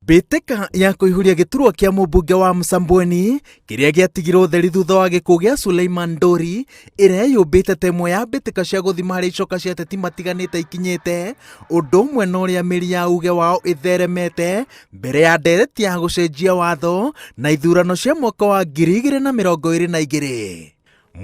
Mbĩtĩka ya kũihũria gĩturwa kĩa mũmbunge wa Msambweni kĩrĩa gĩatigirwo ũtheri thutha wa gĩkuũ gĩa Suleiman Ndori ĩrĩa yũmbĩte ta ĩmwe ya mbĩtĩka cia gũthima harĩa icoka cia ateti matiganĩte ikinyĩte, ũndũ ũmwe na ũrĩa mĩri ya uge wao ĩtheremete mbere ya ndereti ya gũcenjia watho na ithurano cia mwaka wa 2022.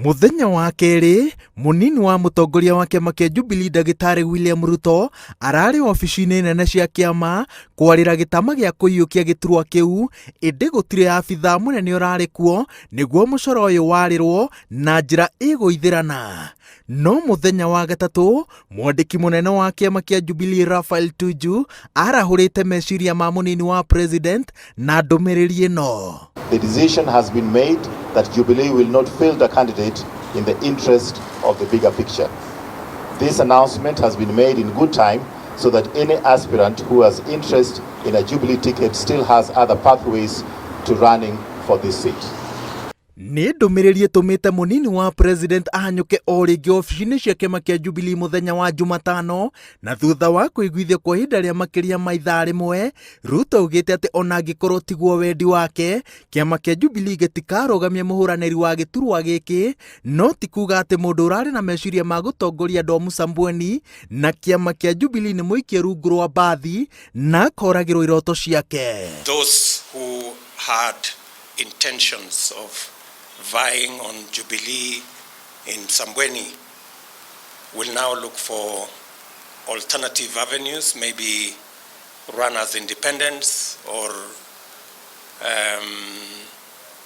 Mũthenya wa kerĩ, mũnini wa mũtongoria wa kĩama kĩa Jubilee Ndagĩtarĩ William Ruto ararĩ wabici-inĩ nene cia kĩama kwarĩra gĩtama gĩa kũiyũkia gĩturwa kĩu, ĩndĩ gũtirĩ abithaa mũnene ũrarĩ kuo nĩguo mũcoro ũyũ warĩrwo na njĩra ĩgũithĩrana. No mũthenya wa gatatũ, mwandĩki mũnene wa kĩama kĩa Jubilee Raphael Tuju arahũrĩte meciria ma mũnini wa president na ndũmĩrĩri ĩno. The decision has been made that Jubilee will not field a candidate in the interest of the bigger picture. This announcement has been made in good time so that any aspirant who has interest in a Jubilee ticket still has other pathways to running for this seat. Nĩ ndũmĩrĩri ĩtũmĩte mũnini wa president ahanyũke o rĩngĩ obici-inĩ cia kĩama kĩa Jubilee mũthenya wa Jumatano, na thutha wa kũiguithio kwa ihinda rĩa makĩria ma ithaa rĩmwe, Ruto augĩte atĩ ona angĩkorwo tiguo wendi wake, kĩama kĩa Jubilee gĩtikarũgamia mũhũranĩri wa gĩturwa gĩkĩ, no ti kuga atĩ mũndũ ũrarĩ na meciria ma gũtongoria andũ a Msambweni na kĩama kĩa Jubilee nĩ mũikie rungu rwa mbathi na akoragĩrwo iroto ciake. Those who had intentions of vying on Jubilee in Msambweni will now look for alternative avenues, maybe run as independents or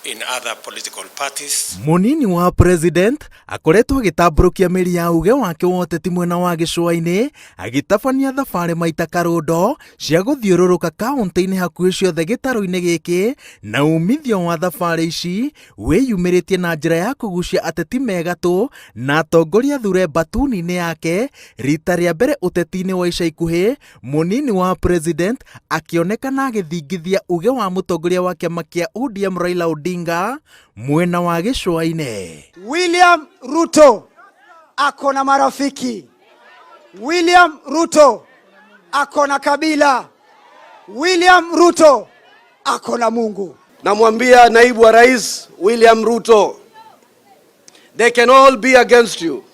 in other political parties. Mũnini wa president akoretwo agĩtambũrũkia mĩri ya uge wake wa ũteti mwena wa gĩcũa-inĩ agĩtabania thabarĩ maita karũndo cia gũthiũrũrũka kaũntĩ-inĩ hakuhĩ ciothe gĩtarũ-inĩ gĩkĩ, na umithio wa thabarĩ ici wĩyumĩrĩtie na njĩra ya kũgucia ateti me gatũ na atongoria thure mbatuni-inĩ yake rita rĩa mbere ũteti-inĩ wa ica ikuhĩ. Mũnini wa president akĩonekana agĩthingithia uge wa mũtongoria wa kĩama kĩa ODM Raila Odinga mwena wa gĩcũa-inĩ. William Ruto ako na marafiki. William Ruto ako na kabila. William Ruto ako na Mungu. Namwambia naibu wa rais William Ruto, they can all be against you,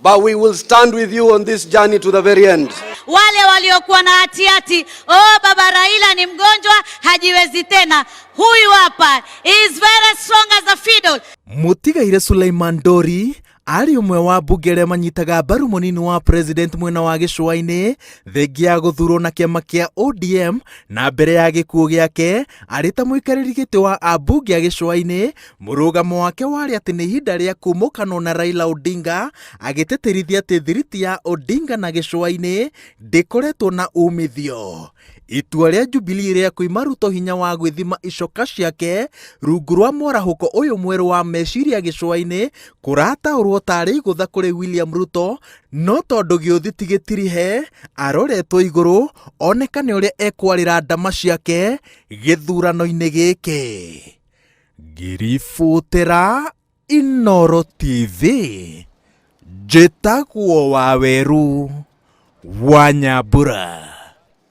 but we will stand with you on this journey to the very end. Wale waliokuwa na hatihati, oh, baba Raila ni mgonjwa hajiwezi tena, huyu hapa is very strong as a fiddle. Mũtigaire Suleiman Dori arĩ ũmwe wa mbunge arĩa manyitaga mbaru mũnini wa president mwena wa gĩcũa-inĩ thengia ya gũthurwo na kĩama kĩa ODM, na mbere ya gĩkuũ gĩake arĩ ta mũikarĩri gĩtĩ wa ambunge a gĩcũa-inĩ, mũrũgamo wake warĩ atĩ nĩ ihinda rĩa kumũkanwo na Raila Odinga, agĩtĩtĩrithia atĩ thiriti ya Odinga na gĩcũa-inĩ ndĩkoretwo na umithio. Itua rĩa Jubilee rĩa kũima Ruto hinya wa gwĩthima icoka ciake rungu rwa mwarahũko ũyũ mwerũ wa meciria gĩcũa-inĩ kũrataũrwo tarĩ igũtha kũrĩ William Ruto, no tondũ gĩũthi ti gĩtirihe aroretwo igũrũ onekane ũrĩa ekwarĩra ndama ciake gĩthurano-inĩ gĩkĩ. Ngĩribotera Inooro TV, njĩtagwo Waweru wa Nyambura.